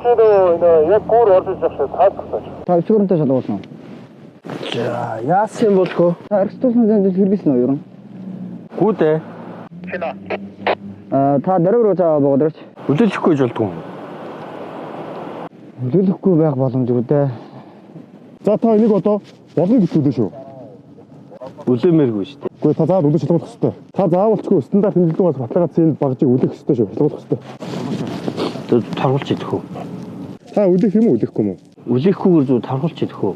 Чи нөө яг гүр орж иж явах шиг таалагдсан. Та 9 өрөнтэй шалгуулсан уу? За, яасан юм болхоо? Та архитектурын зэнд хэрэглэсэн үү ер нь? Гүү дээ. Аа, та даруй руу цаа буугаад ирч. Үлээлэхгүй гэж болдгоо юм. Хүлээлэхгүй байх боломжгүй дээ. За, та энийг одоо болно гэж хэлээ шүү. Үлээмээргүй шүү дээ. Үгүй, та заавал үлээж шалгуулах хэрэгтэй. Та заавалчгүй стандарт хэмжилтийн гол баталгаажсан энэ багжийг үлээх хэрэгтэй шүү. Шалгуулах хэрэгтэй. Торгуулж идэх үү? Та үлээх юм уу, үлээхгүй юм уу? Үлээхгүйгээр зү торгуулж идэх үү?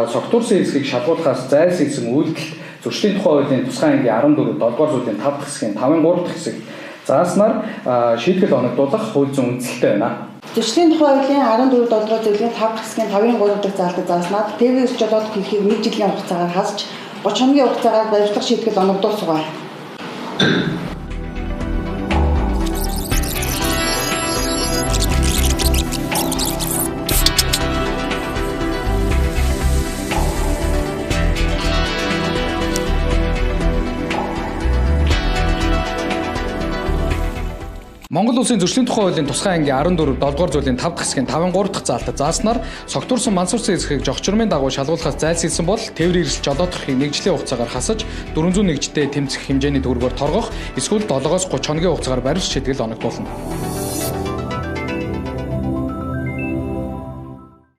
Согтуурсан хэсгийг шалгуулахаас зайлсхийсэн үйлдэл зөрчлийн тухай хуулийн тусгай ангийн 14 7 дугаар зүйлийн 5 дахь хэсгийн 5-ын 3 дахь хэсэг зааснаар шийтгэл оногдуулах хууль зүйн үндсэлтэй байна. Зөрчлийн тухай хуулийн 14 7 дугаар зүйлийн 5 дахь хэсгийн 5-ын 3 дахь заалтад зааснаар тээврийн эрх жолоодох эрхийг 1 жилийн хугацаагаар хасч 30 хоногийн хугацаагаар баримтлах шийтгэл оногдуулсугай. Монгол Улсын зөрчлийн тухай хуулийн тусгай ангийн 14 7 дугаар зүйлийн 5 дахь хэсгийн 5-ын 3 дахь заалтад зааснаар согтуурсан мансуурсан хэсгийг жогчрмын дагуу шалгуулахаас зайлсхийсэн бол тээврийн эрсдэл жолоодох эрхийг 1 жилийн хугацаагаар хасаж 401 жидээ тэмцэх хэмжээний төгрөгөөр торгох эсвэл 7-оос 30 хоногийн хугацаагаар баримт шийтгэл оногдуулна.